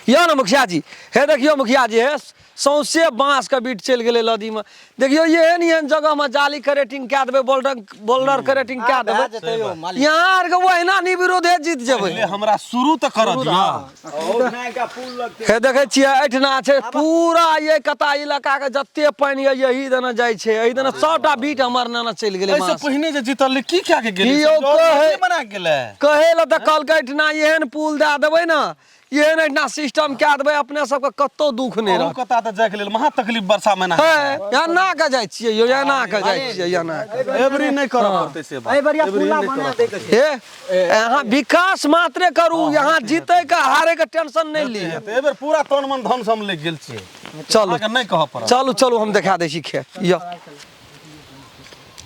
यौ ने मुखिया जी, हे देखियौ मुखिया जी, हे सौंसे बाँसके बीट चलि गेलै नदीमे। देखियौ एहन एहन जगहमे जाली करेटिंग कए देबै, बोल्डर बोल्डर करेटिंग कए देबै, यहाँ आरके ओहिना निविरोधे जीत जेबै। पहिले हमरा शुरू तऽ करऽ दिअ। हे देखै छियै एहिठिना छै पूरा ये कता इलाकाके जते पानि यऽ यही देने जाइ छै, एहि देने सबटा बीट हमर नेने चलि गेलै। एहिसँ मास। पहिने जे जीतल रहे, की कए के गेलै? की यौ कहै- बना के गेलै? कहै लए तऽ कहलकै एहिठिना एहन पुल दए देबै ने, एहन एहिठिना सिस्टम कए देबै, अपने सबके कतौ दुख नहि अहूँ रहत। कता तऽ जाइके लेल महा तकलीफ वर्षा महिना। हे एना के जाइ छियै यौ, एना के जाइ छियै, एना के। एबरी नहि करऽ पड़तै से बात। एहि बेरिया एबरी पुला नहि बना करऽ दै के छै। हे अहाँ विकास मात्रे करू, यहाँ जीतै के हारे के टेंशन नहि लिअ। तऽ एहि बेर पूरा तन मन धन से हम लागि गेल छियै। चलू। अहाँके नहि कहऽ पड़त। चलू चलू, हम देखा दै छी खेत। यौ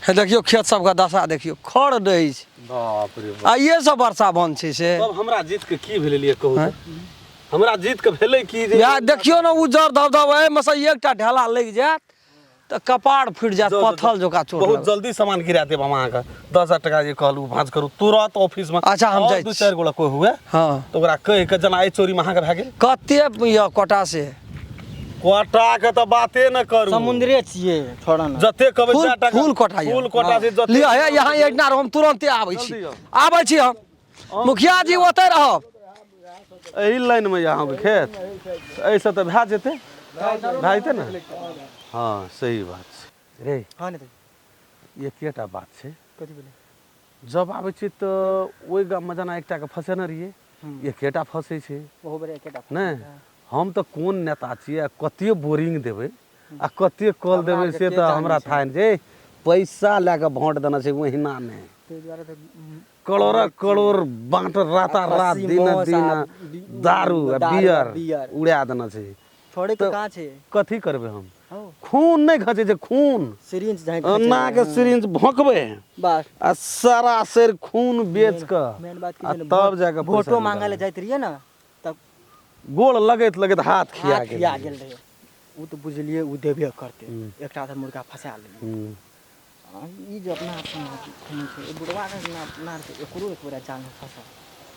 हे देखियौ खेत सबके दशा देखियौ, खड़ रहै छै। बाप रे बाप। आइए से वर्षा बंद छै से। तब हमरा जीत के की भेलै लिए कहू तऽ? हमरा जीत के भेलै की जे या देखियौ ने उज्जर धबधब, एहिमे से एकटा ढेला लागि जायत तऽ कपार फुटि जायत, जाउ, जाउ, पत्थल जकाँ चोट बहुत लागत। जल्दी सामान गिरा देब हम अहाँके। 10,000 टका जे कहलहुँ भाँज करू तुरत ऑफिसमे। अच्छा, हम आओर जाइ दू छी। चारि गोला कोइ हुए तऽ ओकरा कहि के जेना एहि चोरीमे अहाँके भए गेल। कते यऽ कोटा से? कोटा के तऽ बाते न करू। समुद्रे छियै, छोड़ऽ ने। जते कहबै फुल चारि टाका फुल कोटा यऽ। फुल कोटा से जते लिअ हे यहाँ एकना हम तुरन्ते आबै छी। जल्दी आउ। आबै छी हम मुखिया जी, ओतहि रहब। एहि लाइनमे यऽ अहाँके खेत, एहिसँ तऽ भए जेतै, भए जेतै ने? हँ सही बात छै रे। हँ नेताजी। एकेटा बात छै। कथी भेलै? जब आबै छियै तऽ ओहि गाममे जेना एकटाके फँसेने रहियै, एकेटा फँसै छै। ओहो बेर एकेटा। नहि हम तऽ कोन नेता छियै आ कते बोरिंग देबै आ कते कल देबै से तऽ हमरा थाह नहि छै। पैसा लए कऽ भोट देने छै ओहिना नहि, ताहि दुआरे तऽ करोड़क करोड़ बाँट राता रात खस्सी दिन मांस दिन आ दारू आ दारू आ बियर बियर। उड़ा देने छै। छोड़े के कहाँ छै? कथी करबै हम? हौ। खून नहि घचै छै, खून सिरिंज झाँकि एना के सिरिंज भोंकबै बस आ सरासर खून बेच कऽ मेन बात की आ छै ने, तब जाके पैसा भोटो मांगे निकालबै। लए जाइत रहियै ने तब गोड़ लगैत लगैत हाथ खिया हाथ गेल। खिया गेल रहै। ओ तऽ बुझलियै ओ देबे करतै, एकटा तऽ मुर्गा फंसा लेलियै। ई जे अपना आपमे छै, ई बुढ़वा के अपना अपना आरके एकरो एक बेरा जालमे फसल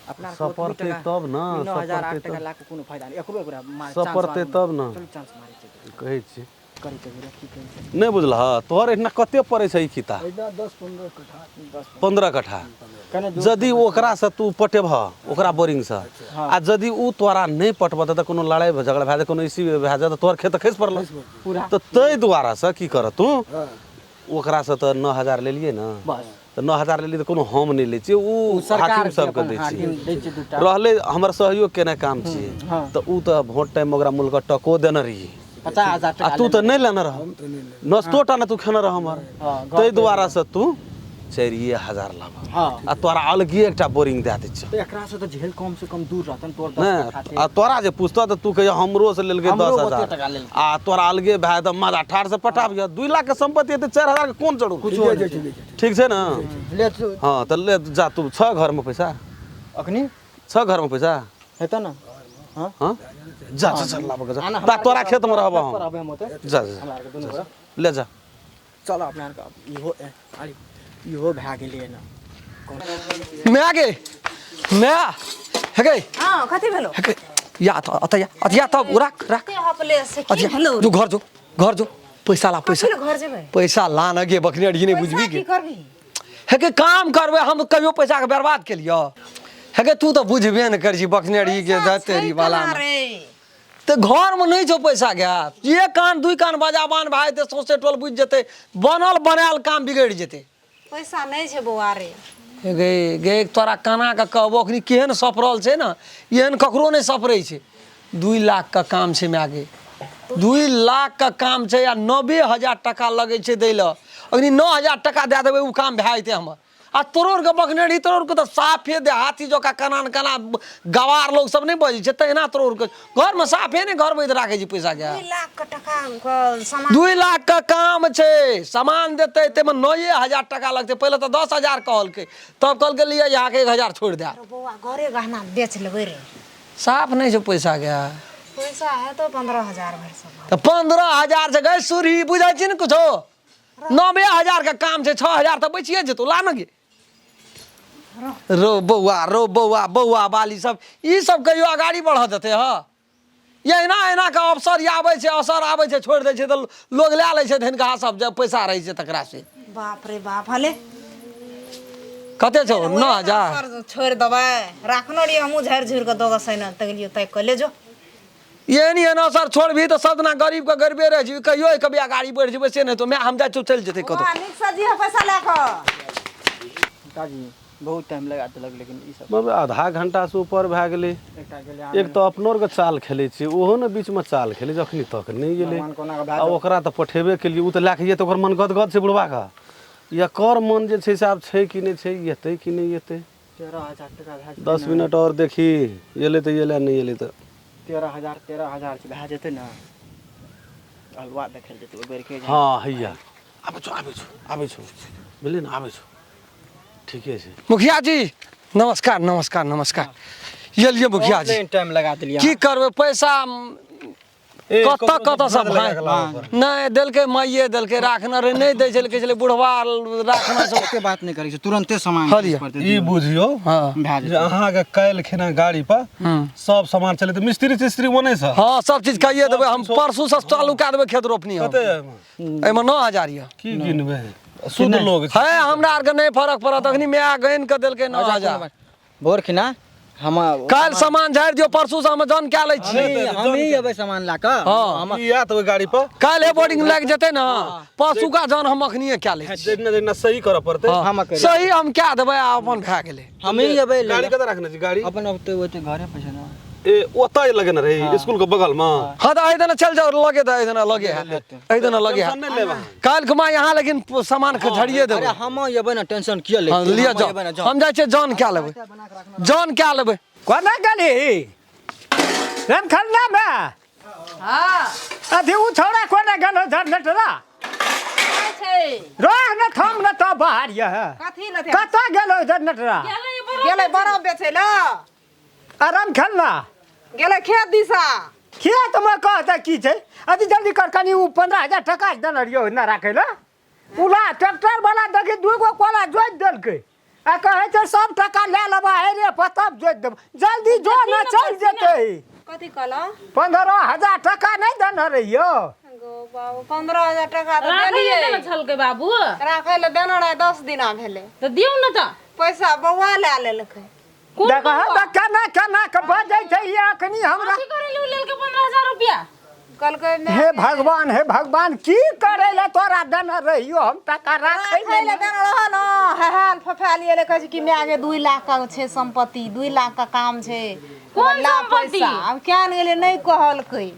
अपना आरके ओतबी सपरतै टका तब ने, 9,000 सपरतै 8 टका तब। लाख कोनो फायदा नहि, एकरो एक बेरा मार चांस सपरतै मारू ने। तब ने। चलू चांस मारै छै। कहै छी करै छै बेरा, की कहै छै? नहि बुझलह? तोहर एहिठिना कते पड़ै छै ई खिता? एहिना 10 15 कट्ठा। 15 कट्ठा। कने दूर। यदि ओकरासँ तू पटेबह ओकरा बोरिंगसँ आ यदि ओ तोरा नहि पटबह तऽ कोनो लड़ाइ झगड़ा भए जाय, कोनो इसी भए जाय तऽ तोहर खेत तऽ खसि पड़ल। पूरा। तऽ ताहि दुआरेसँ की करऽ तू, ओकरासँ तऽ 9,000 लेलियै ने? बस। तऽ 9,000 लेलियै तऽ कोनो हम नहि लै छियै, ओ सरकार हाकिम के सबके अपन दै हाकिम छियै। दै छियै दूटा। रहलै हमर सहयोग केनाइ काम छियै। तऽ ओ तऽ भोट टाइममे ओकरा मुलके टको देने रहियै। 50,000 आ टका। तू तऽ नहि लेने रह, नस्तो टा ने तू खेने रह हमर। ताहि दुआरेसँ तू 4000 लाबह आ तोरा अलगे एकटा बोरिंग दए दै छियौ। तऽ एकरासँ तऽ झेल कम से कम दूर रहतन तोर 10 नहि कट्ठा छै। आ तोरा जे पूछतह तऽ तू कहियो हमरो से लेलकै हमरो दस ओते हजार टका लेलकै। आ तोरा अलगे भए तऽ मजा ठाढ़ से पटाबिह। 2 लाख के सम्पत्ति हेतै, 4,000 के कोन जरूरत? कुछो नहि छै। ठीक छै ने? ले तू। हँ तऽ ले जा तू। छ घरमे पैसा? अखनी छ घरमे पैसा हेतौ ने? हँ। हँ जा जा जा, लाबऽ के जा। आना। ता तोरा खेतमे रहबह खेत पर हम। रहबै हम ओतै। जा जा। हमरा आरके दुनू गोरा। ले जा। चल अपना आरके आब इहो ए, अरे इहो भए गेलै ने। माय गे माय, हे गे। हाँ, कथी भेलो? हे गे, या तऽ अतऽ या अत या तब राख राख। कते हपले से की अथिया भेलो? जो घर जो, घर जो, पैसा ला पैसा। कथी लए घर जेबै? पैसा ला न गे बकरी, अढ़ी नहि बुझबी। पैसा की गे करबी? हे गे, काम करबै हम कहियो पैसा के बर्बाद केलियो? हे गे, तू तऽ बुझबे ने करै छी बकनेरी के। पैसा तेरी छै वाला केना मे रे? तऽ घरमे नहि छौ पैसा गे। एक कान दुइ कान बजाबान भए जेतै, सौंसे टोल बुझि जेतै, बनल बनायल काम बिगड़ि जेतै। पैसा नहि छै बौआ रे। हे गे गे, तोरा केना कऽ कहबो, अखनी केहन सपरल छै ने, एहन ककरो नहि सपरै छै। 2 लाख के काम छै माय गे, 2 लाख के काम छै आ 90,000 टका लगै छै दै लए। अखनी 9,000 टका दए देबै, ओ काम भए जेतै हमर। आ तोरो आरके बकनेरी, तोरो आरके तऽ साफे देहाती जकाँ केना ने केना गवार लोक सब नहि बजै छै तहिना तोरो आरके घरमे साफे नहि घर बैठ राखै छै पैसा के। 2 लाख के टका के सामान? 2 लाख के काम छै, सामान देतै, ताहिमे 9,000 टका लगतै। पहिले तऽ 10,000 कहलकै, तब कहलकै लिअ अहाँके 1,000 छोड़ि देब। अरे बौआ, घरे गहना बेच लेबै रे। साफ नहि छै पैसा के। पैसा हेतौ 15,000 भरि सक। तऽ 15,000 छै गै सुरही, बुझै छी ने कुछो? 90,000 के काम छै, 6,000 तऽ बचिए जेतौ, ला ने गे। रो बौआ, रो बौआ, बौआ बाली सब ई सब कहियो अगाड़ी बढ़ऽ देतै? हँ। एहिना एहिना के अवसर आबै छै, असर आबै छै, छोड़ि दै छै तऽ लोग लए लै छै धनिकहा सब जे पैसा रहै छै तकरा से। बाप रे बाप, हले कते छौ? 9000 छोड़ि देबै, राखने रहियै हमहूँ झाड़ि झुड़ि कऽ दऽ सैना तगलियो ताकि कऽ ले जो। एहन एहन असर छोड़बही तऽ सब दिना गरीब के गरीबे रहि जेबही, कहियो कभी अगाड़ी बढ़ि जेबै से नहि हेतौ। माय हम जाइ छियौ, चलि जेतै कतौ। बौआ नीक से जी पैसा लए कऽ। पिताजी बहुत टाइम लगा देलक, लेकिन ई सब बाबा आधा घंटा से ऊपर भए गेलै। एकटा गेलै। एक तऽ अपनो आरके चाल खेलै छियै, ओहो ने बीचमे चाल खेलै जखनी तक नहि गेलै। भगवान कोना कऽ भए आ ओकरा तऽ पठेबे केलियै, ओ तऽ लए कऽ जेतै, ओकर मन गदगद छै बुढ़बाके। एकर मन जे छै से आब छै कि नहि छै, एतै कि नहि एतै। 13,000 टका भए जेतै। 10 मिनट आओर देखी, एलै तऽ एलै, नहि एलै तऽ 13,000, 13,000 छै, भए जेतै ने, हलुआ देखल जेतै ओहि बेरके। हँ हैया आबै छौ, आबै छौ, आबै छौ, बुझलियै ने, आबै छौ, ठीके छै। मुखिया जी नमस्कार, नमस्कार, नमस्कार। एलियै मुखिया जी। टाइम लगा देलियै। की करबै, पैसा ए, कतऽ ककरो कतऽ सब भाँज भाँज लगा कऽ लाबऽ पड़ै। नहि देलकै, माइए देलकै, राखने रहै, नहि दै छलै, कहै छलै बुढ़वा राखने छौ। ओते बात नहि करै छै, तुरन्ते सामान हँ लिअ। ई बुझियौ हँ भए जे जेतै अहाँके काल्हि खिना गाड़ी पर सब सामान चले तऽ मिस्त्री तिस्त्री ओने से। हँ, सब चीज कहिए देबै हम, परसू से चालू कए देबै खेत रोपनी हम। कते? एहिमे 9000 यऽ। की गिनबै, शुद्ध लोग छै। है, हमरा आरके नहि फरक पड़त, अखनी माय गनि कऽ देलकै 9000। भोर खिना हम काल्हि सामान झाड़ि दियौ, परसू से हम जन कए लै छी। हमही अबै सामान लए कऽ। हँ। हम ई आयत ओहि गाड़ी पर। काल्हि बोर्डिंग लागि जेतै ने, परसुका जन हम अखनिए कए लै छी। जेना जेना सही करऽ पड़तै। हँ, हम करि। सही हम कए देबै आ अपन भए गेलै। हमही अबै ले। गाड़ी कतऽ राखने छी गाड़ी? अपन ओते ओते घरे पर छै ने। ए ओतऽ लगेने रही स्कूल के बगल में। हँ तऽ एहि दिना चलि जाउ, लगे तऽ एहि दिना लगे है, एहि दिना लगे है। टेंशन नहि लेब अहाँ। काल्हि खुमा यहाँ लेकिन सामान के झड़िए देबै। अरे हम अबै ने, टेंशन किया लै हँ छियै? लिअ हम जाउ अबै ने, जाउ। हम जाइ छियै, जन कए लेबै, जन कए लेबै। कोना गेली रमखलना में? हँ। अथी उ छौड़ा कोना गेलो झरझटरा? छै। रोह न थम न तो बाहर यह। कथी लथे? कतऽ गेलो झरझटरा? गेलै बरफ बेचै लए। आ रमखलना गेलै खेत दिशा। खेत में कहता की छै? अथी जल्दी कर कनी, उ 15,000 टका देने रहियो न राखै लए, उला ट्रैक्टर वाला देखी दू गो कोला जोति देलकै आ कहै छै सब टका लए लेबा हे रे पर तब जोति देब, जल्दी जो न चलि जेतै। कथी कहलऽ? 15,000 टका नहि देने रहियो? गो बाबू, 15,000 टका तऽ राखै देलियै। लए देने छलकै बाबू? राखै लए देने रहै, 10 दिना भेलै। तऽ दियौ ने तऽ पैसा बौआ लए लेलकै। कोन देखह बौआ? तऽ केना केना के बजै छै ई अखनी हमरा। कथी करै लए लेलकै 15,000 रुपया? कहलकै हे भगवान, हे भगवान, की करै लए तोरा देने रहियो हम टका राखै राखै लए? लए देने रह न, हेहाल फफायल एलै, कहै छै कि माय गे 2 लाख का छै सम्पत्ति, 2 लाख का काम छै। कोन ला सम्पत्ति? पैसा आब क्या ने गेलै, नहि कहलकै।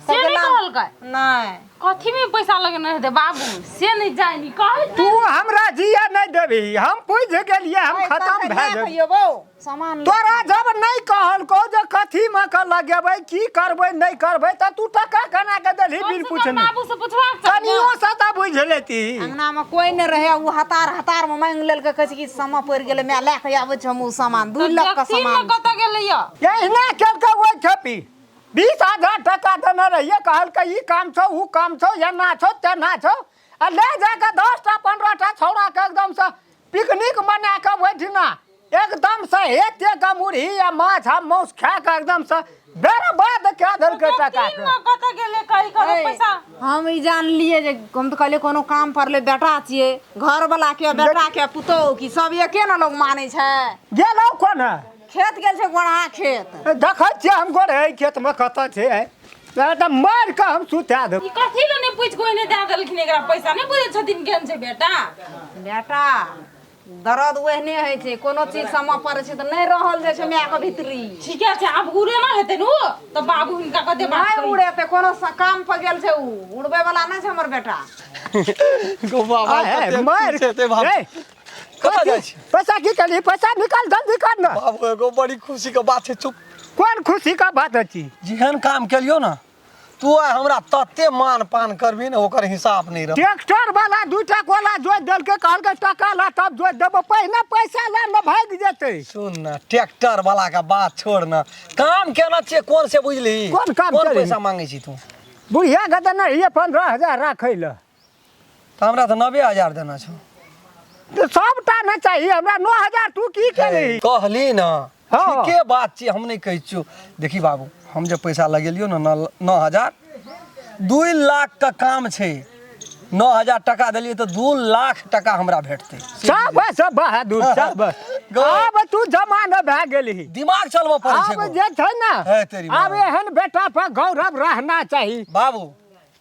से नहि कहलकै? नहि। कथी में पैसा लगेने हेतै बाबू से नहि जानी कहै। तू हमरा जिया नहि देबही, हम बुझि गेलियै, हम खतम भए जेबै। बौ सामान तोरा जब नहि कहलकौ जे कथी मे के लगेबै, की करबै नहि करबै, तऽ तू टका केना के देलही कम बिन से कम पूछने? बाबू से पुछबाक चाही ने। कनियो से तऽ बुझि लेती। अंगना में कोई नहि रहै, ओ हतार हतार में मांगि लेलकै, कहै छै कि समय पड़ि गेलै माय, लए कऽ आबै छी हम ओ सामान, 2 तऽ लाख के देखथिन ने सामान। कतऽ गेलै यऽ। एहिना केलकै ओहि खेपी, 20,000 टका देने रहियै, कहलकै ई काम छौ, ऊ काम छौ, एना छौ, तेना छौ, आ ले जाके 10टा 15टा छौड़ाके एकदमसँ पिकनिक मना कऽ ओहिठिना एकदमसँ एते कऽ मुरही आ माछ आ मांस खा कऽ एकदमसँ बर्बाद कए देलकै देखथिन टकाके। ने कतऽ गेलै कही कऽ पैसा। हम ई जानलियै जे हम तऽ कहलियै कोनो काम पड़लै, बेटा छियै, घर वाला के बेटा के पुतोहु की सब एके ने लोग मानै छै। गेलौ कोन? खेत गेल छै, गोढ़ा खेत। देखै छियै हम गोरे खेतमे कतऽ छै, तऽ मारि कऽ हम सुता देब। ई कथी लए नहि पूछि कोइ नहि दए देलखिन एकरा पैसा? नहि बुझै छथिन केहन छै बेटा। बेटा दर्द ओहने होइ छै, कोनो चीज समय पड़ै छै तऽ नहि रहल जाइ छै मायके भीतरी। ठीके छै, आब उड़ेना हेतै ने ओ तऽ बाबू हिनका कते बात नहि कही। उड़ेतै कोनो काम पर गेल छै, उ उड़बै वाला नहि छै हमर बेटा। गो बाबा, आ, हे, कते मारि खुश हेतै बाप। ए, कतऽ जाइ छी? पैसा की केलही? पैसा निकाल, जल्दी कर ने। बाबू, एगो बड़ी खुशी के बात छै, चुप। कोन खुशी का बात अछि? जेहन काम केलियो ने तू आइ हमरा तते मान पान करबी ने, ओकर हिसाब नहि रह। ट्रैक्टर वाला दूटा कोला जोति देलकै, कहलकै टका ला तब जोति देबो, पहिने पैसा ला ने भागि जेतै। सुन ना, ट्रैक्टर वाला का बात छोड़ ना, काम केना छियै कोन से बुझली? कोन काम कोन केलही? पैसा मांगे छी तू? बुढ़िया के देने रहियै 15,000 राखै लए। तऽ हमरा तऽ 90,000 देना छौ। तऽ सबटा नहि चाही हमरा, 9000 तू की केलही? कहली ना। हँ। ठीके बात छियै, हम नहि कहै छियौ। देखी बाबू, हम जे पैसा लगेलियौ ने 9,000, 2 लाख के काम छै। 9,000 टका देलियै तऽ 2 लाख टका हमरा भेटतै। शाबाश बहादुर, शाबाश। आब तू जमाना भए गेलही, दिमाग चलबऽ पड़ै छै। आब जे छै ने, हे तेरी माँ। आब एहन बेटा पर गौरव रहना चाही। बाबू,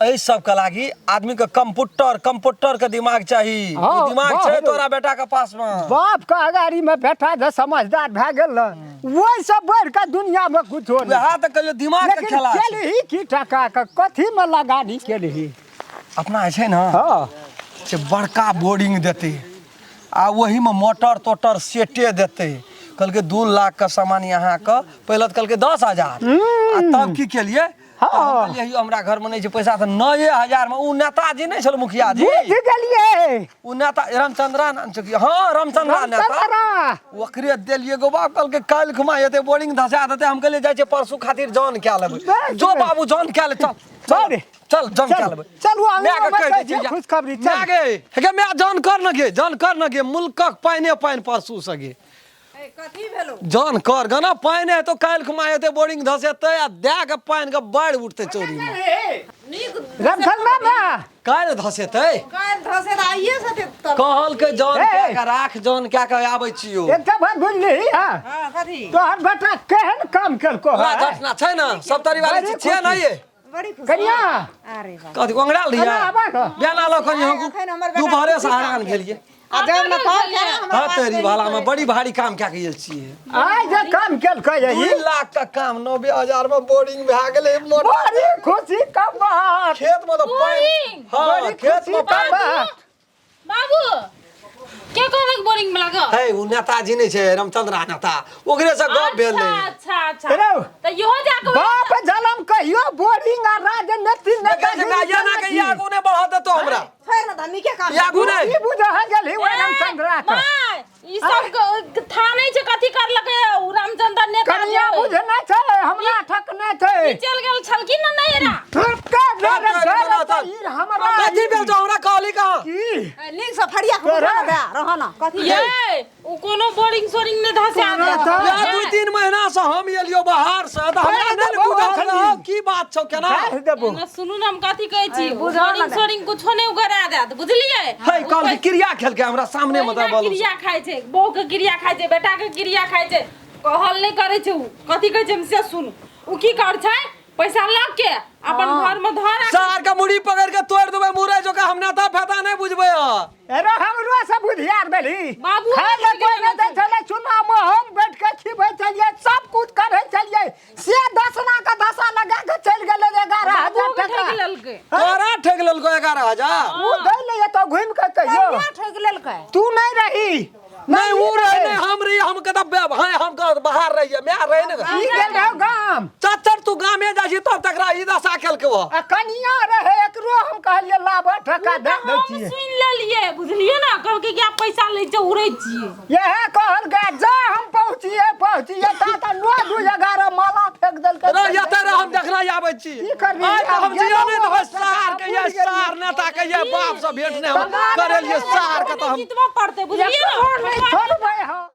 एहि सबके लागी आदमी के कंप्यूटर के दिमाग चाही। हाँ, ओ दिमाग छै बाप रे। तोरा बेटा के पास में। बाप के अगाड़ी में बेटा जे समझदार भए गेल ने, ओहि से बढ़ि के दुनिया में कुछो नहि। वएह तऽ कहलियौ, दिमाग के लेकिन खेला छै। केलही की टका के कथी में लगानी केलही? अपना जे छै ने, हाँ से बड़का बोरिंग देतै आ ओहीमे मोटर तोटर सेटे देतै। कहलकै 2 लाख के सामान अहाँके, पहिले तऽ कहलकै 10,000, आ तब की केलियै? हाँ। तऽ हम कहलियै, यौ हमरा घरमे नहि छै पैसा, तऽ 9,000 मे ओ नेताजी नहि छल, मुखिया जी? बुझि गेलियै। ओ नेता रामचंद्रा नाम छै की? हाँ, रामचंद्रा नेता। रामचंद्रा। ओकरे देलियै गो बाप। कहलकै काल्हि खुमा एतै, बोरिंग धसा देतै। हम कहलियै, जाइ छियै परसू खातिर जान कए लेबै। बस, जो बस। बाबू, जान कए ले, चल। चल रे। चल, जान चल, कए लेबै। चलू, आंगनमे मायके कहि दै कहै छियै, छियै खुशखबरी, चल। माय गे, हे गे माय, जान कर न गे, जान कर न गे, मुल्कक पानिए पानि परसू से गे। कथी भेलो? जान कर गना, पानि हेतौ काल्हि खुमा एतै, बोरिंग धसेतै आ दए के पानि के बाढ़ि उठतै चौरी मे। नीक। रामचंद्रा में काल्हि धसेतै। काल्हि धसे तऽ आइए से तऽ कहलकै जान हे। कए के राख, जान कए के आबै छियौ। एकटा बात बुझलिही? हाँ। हाँ, कथी? तोहर बेटा केहन काम केलको वएह है। घटना छै ने, सप्तरी वाली बड़ी छियै ने ये। बड़ी खुशी। कनिया। अरे बाप। कथी ओंगराल अरे रहियै? आबा ने। बेना लऽ कनि हम एखन हमर बेटा दुपहरे से खुशी हैरान काम भेलियै। आ जब ने तब केना हमरा हाँ बात तेरी करी भाला में पड़ै? बड़ी भारी काम कए के गेल छियै। आइ जे काम केलकै 2 ई लाख के काम, 90,000 में बोरिंग भए गेलै, मोटर। बड़ी खुशी का बात। खेत में तऽ पानि बोरिंग? हाँ, बड़ी खेत खुशी में का पानि। बात। बाबू, के कहलक बोरिंग में लागल? हे, ओ नेताजी नहि छै रामचंद्रा नेता, ओकरे से गप भेल रहै। अच्छा अच्छा। रौ। तऽ इहो जाके बाप जनम कहियो बोरिंग आ राजनीति देखै छै नेतागिरी का, एना के केलक की? आगू नहि बढ़ऽ देतौ हमरा। छोड़ि ने, तऽ नीके काम। आगू नहि। की बुझऽ गेलही ओहि रामचंद्रा के? माय, ई सब था नहीं छै कथी करलकै उ रामचंद्र नेता। कनिया जे। बुझने छै, हमरा ठकने छै। ई चल गेल छलखिन ने नैहरा। ठुक्का चल, दे चल, रे, चल, चल, चल। ई हमरा कथी भेल छौ, हमरा कहली कहाँ? की? नीक से फरिया के बुझा ने दे रह न कथी। ये उ कोनो बोरिंग सोरिंग ने धसा तोरा दे। तऽ- या 2-3 महीना से हम एलियो बाहर से, तऽ हमरा अरे नहि ने देबो बुझल एखन। रहौ की बात छौ केना। कहि देबो। एना सुनू ने, हम कथी कहै छी, बुझल ने बोरिंग दे। सोरिंग कुछो नहि उगरा देत, बुझलियै? हे, कहलकै क्रिया खेलकै हमरा सामने मे, तऽ ओहिना बोलू। क्रिया खाइ छै, बहू के क्रिया खाइ छै, बेटा के क्रिया खाइ छै, कहल नहि करै छै। उ कथी कहै छै हम से सुनू। उ की कर छै, पैसा लऽ के अपन घर में धर आ- सार के मुड़ी पकड़ के तोड़ देबै मुरै जोका, हम नेता फेता नहि बुझबै अहाँ। अरे हमरो से बुधियार भेली। बाबू खाय लए कोइ नहि दै छलै, चुनाव में हम बैठ के खिबै छलियै, सब कुछ करै छलियै, से दसना के दशा लगा के चलि गेलै 11,000 बाबूओ के टका। ठकि लेलकै। तोरा ठकि लेलको 11,000? उ दै ले तो घुमि के कहियो। कहिया ठकि लेलकै? तू नहि रही। नहि उ रहे नहि हम रही, हम कतऽ हाँ, हम कतऽ बाहर रहियै, माय रहे ने। ई गेल रहौ गाम। चच्चर तू गामे जाइ छी तब तकरा ई दशा केलकै ओ। आ कनिया रहे, एकरो हम कहलियै लाबऽ टका उ दए तऽ दै हम छियै। सुनि लेलियै, बुझलियै ने, कहलकै कि आब पैसा लै छै, उड़ै छियै। इएह कहलकै, जा हम पहुँचिए पहुँचिए ता तऽ 9 2 11 माला फेंक देलकै। रे एतऽ रह, हम देखना आबै छी। की करबही? आइ तऽ हम आब जियो नहि देबै गेलहुँ, सार के, ये बुझि गेलियै। सार नेता के, ये बाप से भेंट नहि हम करेलियै सार के, तऽ हम जीतबऽ पड़तै, बुझलियै एकरो ने? नहि छोड़बै हम।